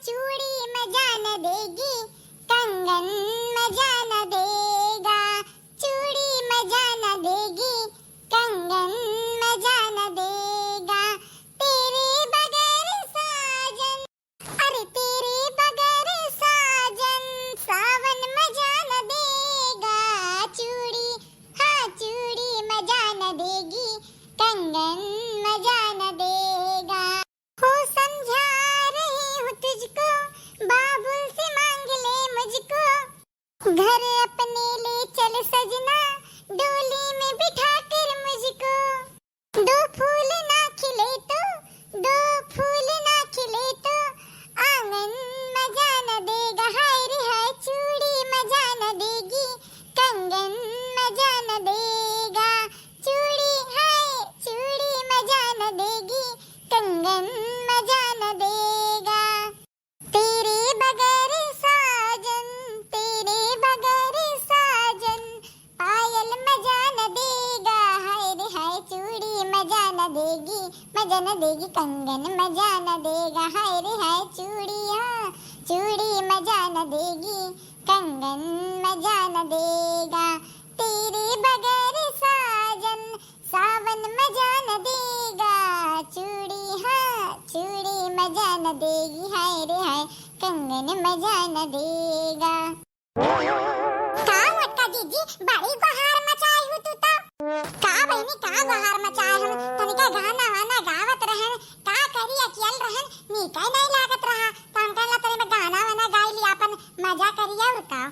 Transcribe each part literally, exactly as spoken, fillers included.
चूड़ी मजा न देगी, कंगन मजा न देगा। चूड़ी मजा न देगी, कंगन मजा न देगा। तेरे बगैर साजन, अरे तेरे बगैर साजन, सावन मजा न देगा। चूड़ी, हाँ, चूड़ी मजा न देगी, कंगन मजा न देगा। हो समझा रही हूँ तुझको, बाबुल से मांग ले मुझको। घर अपने ले चल सजना, डोली में बिठा कर मुझको। दो फूल ना खिले तो, दो फूल ना खिले तो, आंगन मजा न देगा। हाय रे हाय, चूड़ी मजा न देगी, कंगन मजा न देगा। चूड़ी हाय, चूड़ी मजा न देगी, कंगन मजा न देगा। तेरे बगैर साजन, तेरे बगैर साजन, पायल मजा न देगा। हाय रे हाय, चूड़ी मजा न देगी, मजा न देगी, कंगन मजा न देगा। हाय रे हाय, चूड़ी, हाँ, चूड़ी मजा न देगी, कंगन मजा न देगा। तेरे बगैर साजन, सावन मजा न देगा। चूड़ी, हाँ, चूड़ी मजा न देगी। हाय रे हाय, कंगन मजा न देगा। का मोटका जीजी, बड़ी गोहार मचाई हूँ तू तो। का बहिनी, का गोहार मचाए हम? तनिका गाना वाना गावत रहन, का करी, अकियल रहन, नीके नहीं लागत रहा, तो हम कहला तनी में गाना वाना गाई ली, आपन मजा करी, और का।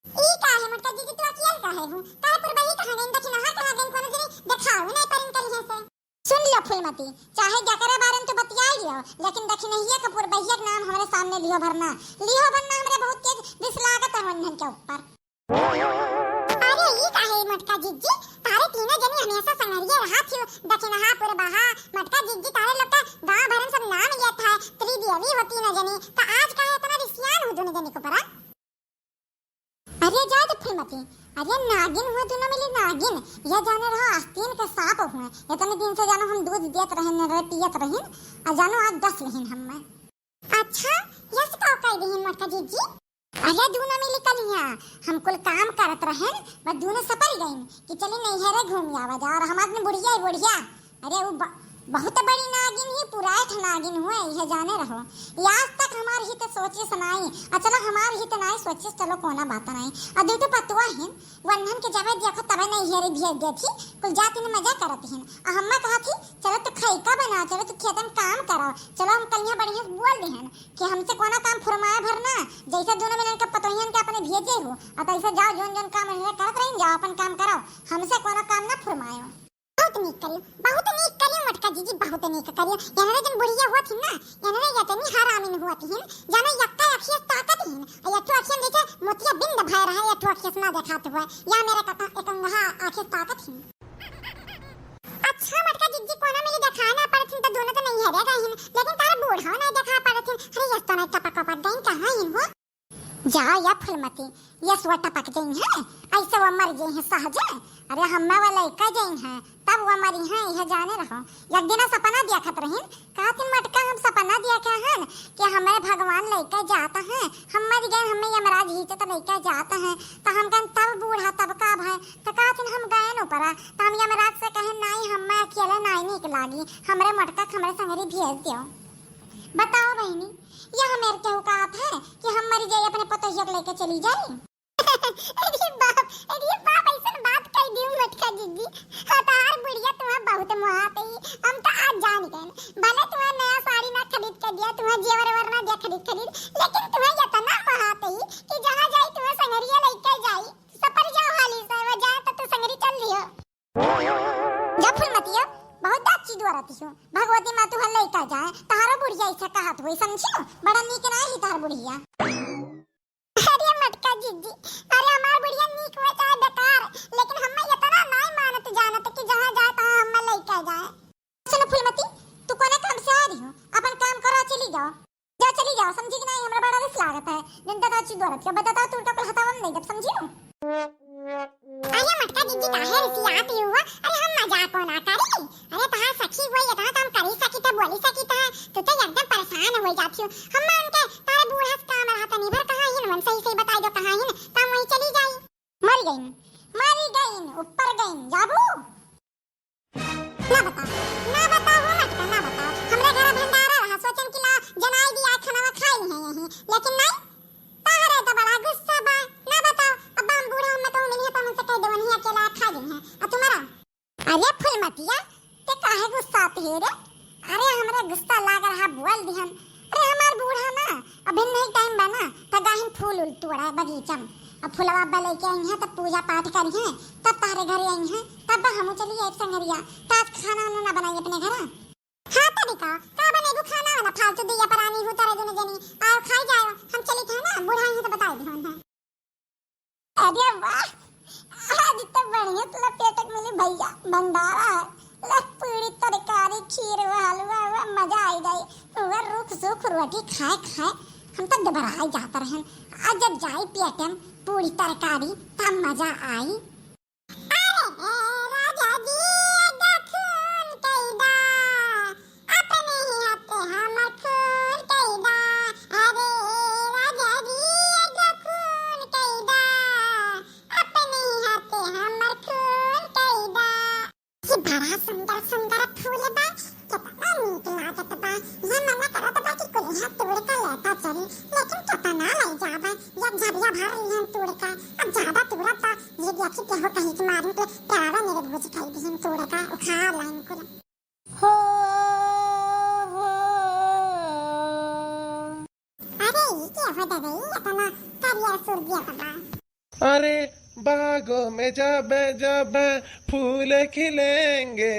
ई का है मोटका जीजी, तू अकियल काहे हूँ? काहे पुरबही कहाँ गइन, दखिनहा कहाँ गइन, कोनो जनी देखाऊ नहीं परिन करिहे से। सुन लियो फूलमती, चाहे जकरे बारे में तू बतियाई लियो, लेकिन दखिनहिया के पुरबहिया के नाम हमरे सामने लियो भरना, लियो भरना, हमरे बहुत तेज रिस लागत है उन्हन के ऊपर। अरे ई काहे मोटका जीजी, तारे तीनों जनी हमेशा संगरिये रहा थियो, दखिनहा पुरबहा, मोटका जीजी तारे लोग का गाँव भर में सब नाम लेत है, त्रिदेवी हो तीनों जनी, तो आज काहे इतना रिसियान हो दोनों जनी के ऊपर, आ? अरे जा दे फूलमती, अरे नागिन हुए दोनों मिली नागिन, यह जाने रहो आस्तीन के सांप हुए। इतने दिन से जानो हम दूध देत रहन, रहे पियत रहिन, और जानो आज डस लेहिन हम्मे। अच्छा, यस का कह दिहिन मोटका जीजी? अरे दोनों मिली कलिया, हम कुल काम करत रहन, बस दोनों सपर गइन कि चली नैहरे घूम आवा जा, और हम आदमी बुढ़िया ही बुढ़िया, अरे उ ब-, बहुत बड़ी नागिन ही, पुराय ठे नागिन हुए, यह जाने रहो। ये आज तक हमार हित सोचिस नाई, आ चलो हमार हित नाई सोचिस, चलो कोनो बात नाई। आ दुइ ठो पतुआ हिन, वन्हन के जब देखो तबे नैहरे भेज देत ही, कुल जात हिन मजा करत हिन। आ हम्मे कहत ही, चलो तू खैका बना, चलो तू खेतन काम करो, चलो हम कलिया बढ़िया से बोल देहन कि हमसे कोनो काम फुरमाए भर ना, जैसे दोनों मिलन के पतोहियन के अपने भेजे हो, आ तैसे जाओ जौन जौन काम उन्हें करत रहिन, जाओ अपन काम करो, हमसे कोनो काम ना फुरमायो। बहुत नीक करियो, बहुत नीक करियो मोटका जीजी, बहुत नीक करियो। एनरे जन बुढ़िया हुआ थी ना, एनरे यतनी हरामिन हुआ थी, जानो यक्का अखियस ताकत ही, आ यठो अखियन जैसे मोतिया बिंद भय रहा, यठो अखियस ना देखात हुआ, या मेरे का एकंगहा आँखियस ताकत ही। अच्छा मोटका जीजी, कोनो मिली देखाए ना पड़त ही, तो दोनों तो नैहरे गए ही, लेकिन तारे बूढ़ा ना देखा पड़त ही। अरे यस तो नहीं टपक वपक गई, कहाँ ही हो? जा या फुलमती, यस वा टपक जइहैं, अइसे वा मर जइहैं सहजे। अरे हम्मे वा लइका जइहैं, तब वा मरिहैं, यह जाने रहो। एक दिन सपना देखत रहिन, कहत ही मोटका हम सपना देखे हन कि हमरे भगवान लइका जात हैं, हम मर गए, हम्मे यमराज घींचत लइका जात हैं, तो हम कहन तब बूढ़ा तब का भय, तो कहत ही हम गए न ऊपरा, तो हम यमराज से कहे नाई हम्मे अकेले नाई नीक लागी, हमरे मोटका के हमरे संगरी भेज दियो। बताओ बहिनी, यह मेर केहू कहत है कि हम मरी जाई, अपने पतोहिया के लेके चली जाई? अरे बाप, अरे बाप, ऐसन बात कह दी मोटका जीजी। हाँ, तोहार बुढ़िया तुम्हें बहुत मोहात ही, हम तो आज जान गए। भले तुम्हें नया साड़ी ना खरीद के दिया, तुम्हें जेवर वेवर ना दिया खरीद खरीद, लेकिन तुम्हें इतना मोहात ही कि जहाँ जाई तुम्हें संगरिया लेके जाई। सपर जाओ हाली से, वो जाए तो तू संगरी चल लियो। जब फुलमतिया बहुत अच्छी दुआ रहती हो, भगवती माँ तुहर लइका जाए, तहारो बुढ़िया ऐसा कहत होई, समझियो? बड़ा नीक ना ही तहार बुढ़िया। अरे मोटका जीजी, अरे हमार बुढ़िया नीक हुए चाहे बेकार, लेकिन हम्मे इतना नाई मानत जानत कि जहाँ जाए तहाँ हम्मे लइका जाए। सुनो फुलमती, तू कोने काम से आ रही हो, अपन काम करो, चली जाओ। जा चली जाओ, समझी कि नहीं? हमरा बड़ा रिस लागत है। जिन दादा अच्छी दुआ रखियो, बता दादा तू उनका कुल हतावन नहीं जब समझियो। अरे मोटका जीजी काहे रिसियात ही हुआ? अरे हम मजाक ना करी। अरे तहार सखी हुई इतना तो हम करी सकी था, बोली सकी था। तू तो एकदम परेशान हो जाती हो। हम उनके बूढ़ा से काम रहा, तनी भर कहाँ हिन, मन सही सही बताई दो कहाँ हिन, काम वहीं चली जाई। मर गईन, मर गईन, ऊपर गईन, जाबू? ना बताओ, ना बताओ, हो मटका, ना बताओ। हमरे घर भंडारा रहा, सोचन कि ला जनाई दिया, खाना खाई है यहीं, लेकिन नहीं, तहरे तो बड़ा गुस्सा बा। ना बताओ, अब हम बूढ़ा, हम तो मिली है, तो हमसे कह दो, नहीं अकेला खा गई है। और तुम्हारा अरे फुलमतिया, ते काहे गुस्सात है रे? अरे, हमरे गुस्सा लाग रहा, बोल दिहन। अरे, हमार बूढ़ा ना, अभी नहीं टाइम बा ना, त गाहिन फूल उल तोड़ा बगीचा में। अब फुलवा अब्बा लेके आई हैं, तब पूजा पाठ करी हैं, तब तारे घरे आई हैं, तब हमू चली जाए संगरिया। त आज खाना उना ना बनाई अपने घर? हाँ, तभी का, का बनेगू खाना वाना? फालतू दिया परानी हूँ तारे दुनो जनी, आओ खाई जाओ, हम चली थे ना, बूढ़ा ही तो बताई दिहन है। अरे वाह, आज तो बढ़िया तो लपेटक मिली भैया, भंडारा है। ले पूरी तरकारी, खीर हुआ, हलवा हुआ, मजा आई जाए। हुआ रूख सूख रोटी खाए खाए हम तो दुबराए जात रहन। आज जब जाई पेटम पूरी तरकारी तब मजा आई। अरे ए राजा जी, एगो खून कई दा, अपने ही हाथे हमर खून कई दा। अरे ए राजा जी, एगो खून कई दा, अपने ही हाथे हमर खून कई दा। ये बड़ा सुंदर सुंदर फूल बा, कितना नीक लागत बा। ये मना करत बा कि कुलिहा तोड़ के लेता चली, लेकिन कितना ले जाबे, एक झबिया भर लिहन तोड़ के। अब ज्यादा तोड़त बा, ये देखी केहू कहीं के मारी के पेड़वा मेरे भोज खाई दिहन तोड़ के, उखाड़ लाइन कुल। हो, हो। अरे, ई के हो ददई, इतना करिया सुर दिया बा। अरे, बागों में जब जब फूल खिलेंगे,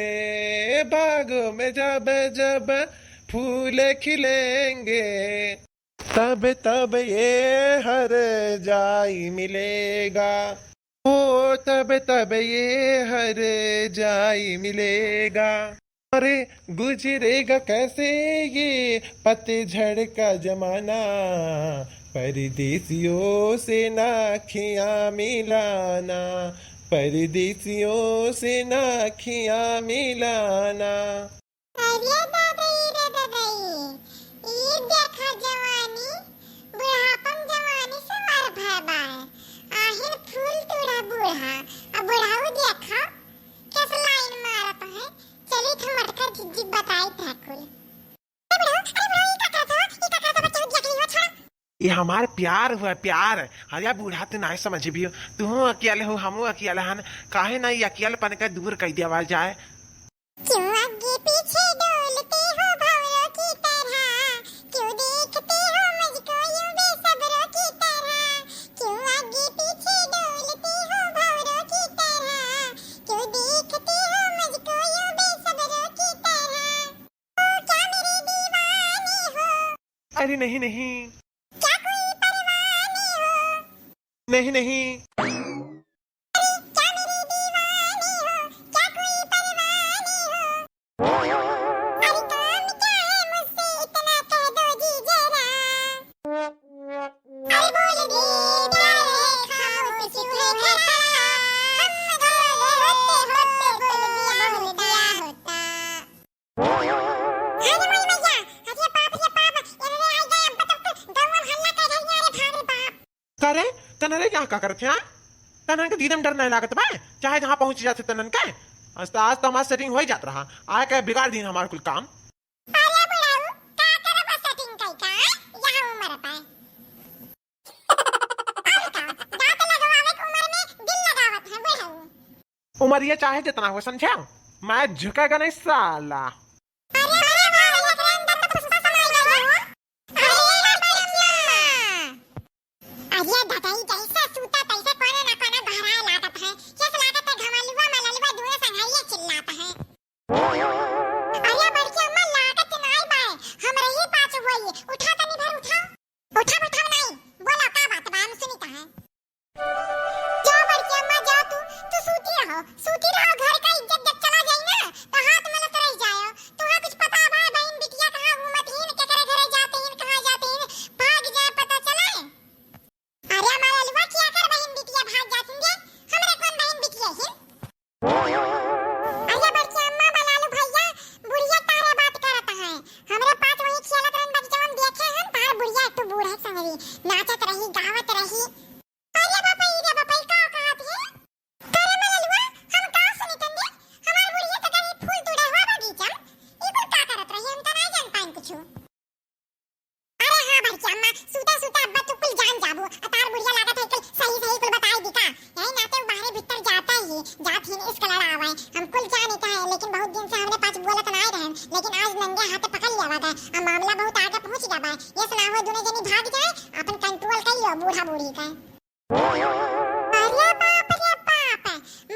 बागों में जब जब फूल खिलेंगे, तब तब ये हर जाई मिलेगा। ओ तब तब ये हर जाई मिलेगा। अरे गुजरेगा कैसे ये पतझड़ का जमाना, परदेसियों से ना अखियाँ मिलाना, परदेसियों से ना अखियाँ मिलाना। अरे ददई रे ददई, ई देखा जवानी, बुढ़ापम जवानी से मार भय बाय। आहिन फूल तोड़ा बूढ़ा, अब बुढ़ाऊ देखा, कैसे लाइन मारत है। चली थे मटकर झिझिक बताई ठाकुर। अरे बुढ़ाऊ, अरे बुढ़ाऊ, ई का करत हो? ई का करत हो? बच्चा उठ गया कि नहीं हो? छोड़ा। ये हमार प्यार हुआ, प्यार। अरे बूढ़ा, तू नाय समझ भी हो, तू अकेले हो, हमू अकेले हन। काहे ना ये अकेलपन का दूर कर दिया जाए? क्यों आगे पीछे डोलते हो भंवरों की तरह? क्यों देखते हो मुझको यूं बेसब्रों की तरह? क्यों आगे पीछे डोलते हो भंवरों की तरह? क्यों देखते हो मुझको यूं बेसब्रों की तरह? ओ क्या मेरे दीवाने हो? अरे नहीं, नहीं। क्या कोई परवाने हो? नहीं, नहीं। अरे क्या मेरे दीवाने हो, क्या कोई परवाने हो? अरे काम क्या है मुझसे इतना कह दो जी जरा। अरे बोल दे प्यारे खामोश क्यों है खता, हम अगर होते होते बोल दिया होता। अरे मोरी मैया, अरे बाप रे बाप, अरे रे आई गए, अब तो गाँव में हल्ला कर रही है, अरे भाग रे बाप। का रे, तनरे यहाँ का करत है, हाँ? तनन के दीदम डर नहीं लागत बा, चाहे जहाँ पहुँच जाते तनन के। आज तो, आज तो हमार setting हो ही जात रहा, आए के बिगाड़ दीन हमार कुल काम। अरे बुढ़ाऊ, का करबा setting कई का, यहाँ उम्र पे? और का, दांत लगवावे के उम्र में दिल लगावत है बुढ़ाऊ। उमरिया चाहे जितना हो, समझे? मैं झुकेगा नहीं साला। अरे, अरे, अरे, एकरे अंदर तो पुष्पा समाई गई हो। अरे, अरे, अरे, अरे, ददई जैसे सूता तैसे कोने ना कोने बहराए लागत है। जैसे लागत है घमलुआ मललुआ दोनों संघाइए चिल्लात है। अरे, बड़की अम्मा लागत नाई बाय, हमरे ही पास वही। उठा तनी भर उठा। उठा, उठा नाई। बोला का बात बा, हम सुनी कहा। जा बड़की अम्मा, जा तू, तू सूती रहो, सूती रहो। घर का इज्जत जब चला जाई ना, तो हाथ मलत रह जाओ। नाचत रही, गावत रही। अरे बापा, ई रे बापा, ई का कहत है? करे मललुआ, हम का सुनी तंदे? हमार बुढ़िया त कहीं फूल तुड़े हुआ बगीचा में। ई कुल का करत रही? हम त नहीं जान पाइन कुछु। अरे हाँ बड़की अम्मा, सूते सूते अब्बा तू कुल जान जाबू। आ तार बुढ़िया लागत है कुल सही सही कुल बताई दी का? यही नाते उ बाहरे भीतर जाता ही, जात ही इश्क लड़ावे। हम कुल जाने का है, लेकिन बहुत दिन से हमने पास बोलत ना रहे, लेकिन आज नंगे हाथे पकड़ लेवा गए। अब मामला बहुत आगे पहुँच गया बा। ये सुना हुआ दोनों जनी भाग जाए, अपन control कर लो बूढ़ा बूढ़ी का। अरे बाप रे बाप,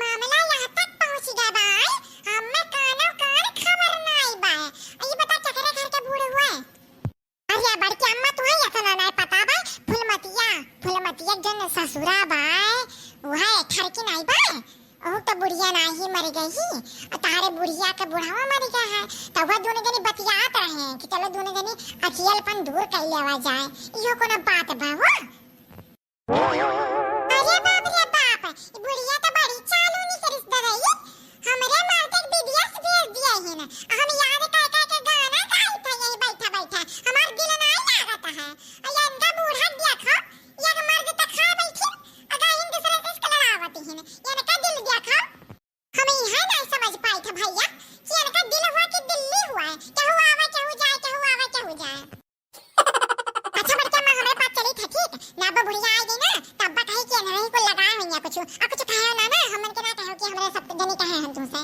मामला यहाँ तक पहुँच गया बा। हमें कानो कान खबर नाई बा। ई बता केकरे घर के बूढ़ हुए? अरे बड़की अम्मा, तुहैं एतना नाई पता बा? फुलमतिया, फुलमतिया जन ससुरा बा, वह ठरकी नाई बा? ओह तो बुढ़िया नाई मर गई ही, आ तारे बुढ़िया के बुढ़ावा मर गया है। तो वह दोनों जनी बतियात रहे कि चलो दोनों जनी अचियलपन दूर कर लेवा जाए, इहो कोनो बात बा वो? अरे बाप रे बाप, ई बुढ़िया तो बड़ी चालू निकरिस दरई। हमरे मार के विदेश भेज दिया ही ना। हम याद कर कर के गाना गाई था यही बैठा बैठा। हमार दिल नाई लागत है। आ ये इनका बूढ़ा देखो, ये मर्द तो खा बैठी, अगर इन दूसरे से इसके लड़ावत ही ना। ये इनका दिल देखो। हम यह नहीं समझ पाई था भैया कि इनका दिल हुआ कि दिल्ली हुआ है, केहू आवे, केहू जाए, केहू आवे, केहू जाए। अच्छा बड़की अम्मा, हमरे पास चली था, ठीक ना? अब बुढ़िया आ गई ना, तब बताई कि नहीं कुल लगाए हुई है कुछ, और कुछ कहे ना, ना, हमन के ना कहो कि हमरे सब जनी कहे हम तुमसे।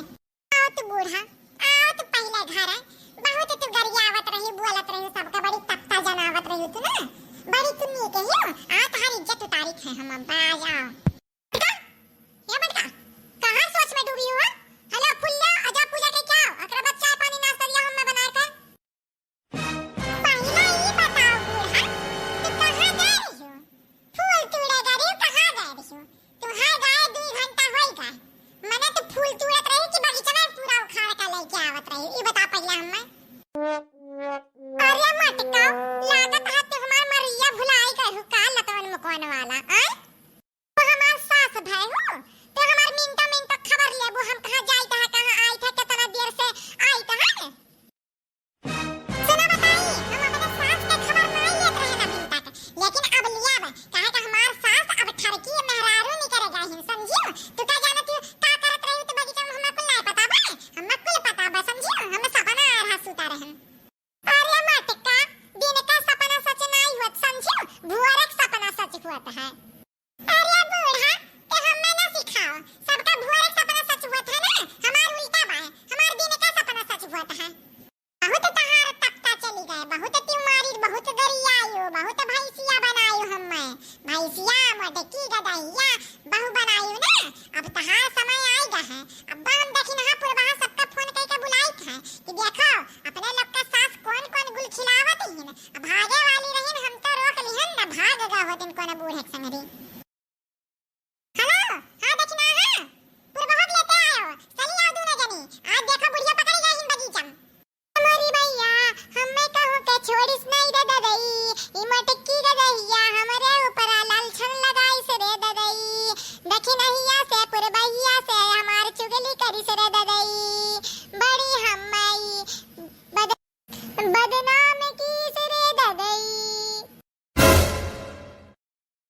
आओ तू बूढ़ा, आओ तू पहले घर है, बहुत तू गरियावत रही, बोलत रही, सबका बड़ी तख्ता जनावत रही तू ना, बड़ी तू नीक ही हो, आ तुम्हारी इज्जत उतारी है हम, अब आ जाओ। ए बड़का, कहाँ सोच में डूबी हो? हलो, फूल लो, अजा पूजा के क्या हो? अकरा बाद चाय पानी नाश्ता दिया हम्मे बनाए के। पहला ई बताओ बूढ़ा, तू कहाँ गए रही हो? फूल तोड़े गए रही हो, कहाँ गए रही हो? तुम्हार गए दुई घंटा होई गए। मने तो फूल तोड़त रही कि बगीचा में पूरा उखाड़ के लेके आवत रही? ई बता पहला हम्मे। अरे मटका, लागत है तू हमार मरिया भुलाई गए हो का लतवन मुकवन वाला, आय? तू हमार सास भय हो, तू हमार मिनटो मिनटो खबर लेबू, हम कहाँ जाइत है, कहाँ आइत है, कितना देर से आइत है। सुना बताई, हम अपने सास के खबर नाई लेत रहे ना अभी तक, लेकिन अब लियाब, काहे कि हमार सास अब ठरकी मेहरारू निकरे गए हैं, समझियो? तू का जाने तू का करत रही तू बगीचा में, हमरा कुल नाई पता बा, हमरा कुल पता बा, समझियो? हमें सपना आ रहा, सुता रहन। अरे मटका, दिन का सपना सच नाई होत, समझियो? भुअरे के सपना सच होत है। अरे बूढ़ा, ते हमें ना सिखाओ, सबका भुअरे के सपना सच होत है ना, हमार उल्टा बा, हमार दिन का सपना सच होत है। बहुत तहार तख्ता चली गए, बहुत तिउमारी, बहुत गरियायो, बहुत भैंसिया बनायो हमें, भैंसिया, मोटकी, गदहिया, बहू बनायो ना। अब तहार समय आइगा है, अब हम देखी ना पुरबहा सबका फोन करके बुलाइत है कि देखो अपने लोग का सास कौन कौन गुल खिलावत ही ना। अब भागे वाली रहिन, हम तो रोक लिहन ना, भाग गए होतिन कोनो बूढ़े के संगरी। हेलो, हाँ दक्षिणा, हाँ, पुरबहक लेते आयो, चली आओ दोनों जनी, आज देखो बुढ़िया पकड़ी गई हिन बगीचा में। मोरी मैया, हमें कहूँ के छोड़िस नहीं रे ददई, ई मटकी गदहिया हमरे ऊपर लालछन लगाइस रे ददई, दक्षिणहिया से पुरब